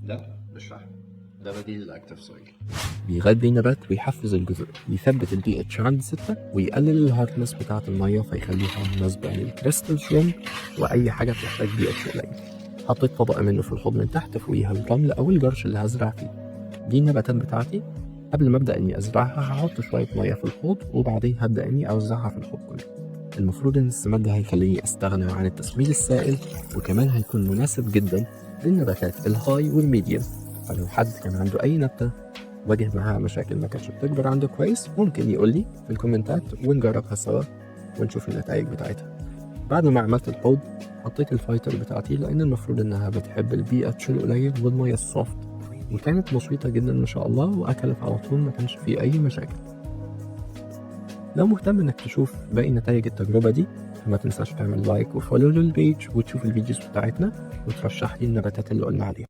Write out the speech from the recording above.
ده مش فحم، ده بديل ال active soil. بيغذي النبات ويحفز الجذور، يثبت ال pH عند 6 ويقلل ال hardness بتاعة المية فيخليها مناسبة لل crystal shrimp وأي حاجة بتحتاج pH قليل. حطيت طبقة منه في الحوض من تحت، فوقيها الرمل أو الجرش اللي هزرع فيه. دي النباتات بتاعتي. قبل ما أبدأ إني أزرعها هحط شوية مية في الحوض، وبعدين هبدأ إني أوزعها في الحوض كله. المفروض إن السماد ده هيخليني أستغنى عن التسميد السائل، وكمان هيكون مناسب جدا للنباتات ال high وال medium. فلو حد كان عنده أي نبتة واجه معاها مشاكل ما كانتش بتكبر عنده كويس، ممكن يقول لي في الكومنتات ونجربها سوا ونشوف النتائج بتاعتها. بعد ما عملت الحوض حطيت ال fighter بتاعتي، لان المفروض انها بتحب ال pH القليل والمية ال soft، وكانت نشيطة جدا ما شاء الله واكلت على طول، ما كانش فيه اي مشاكل. لو مهتم انك تشوف باقي نتائج التجربة دي، فما تنساش تعمل like و follow لل page وتشوف ال videos بتاعتنا وترشح لي النباتات اللي قلنا عليها.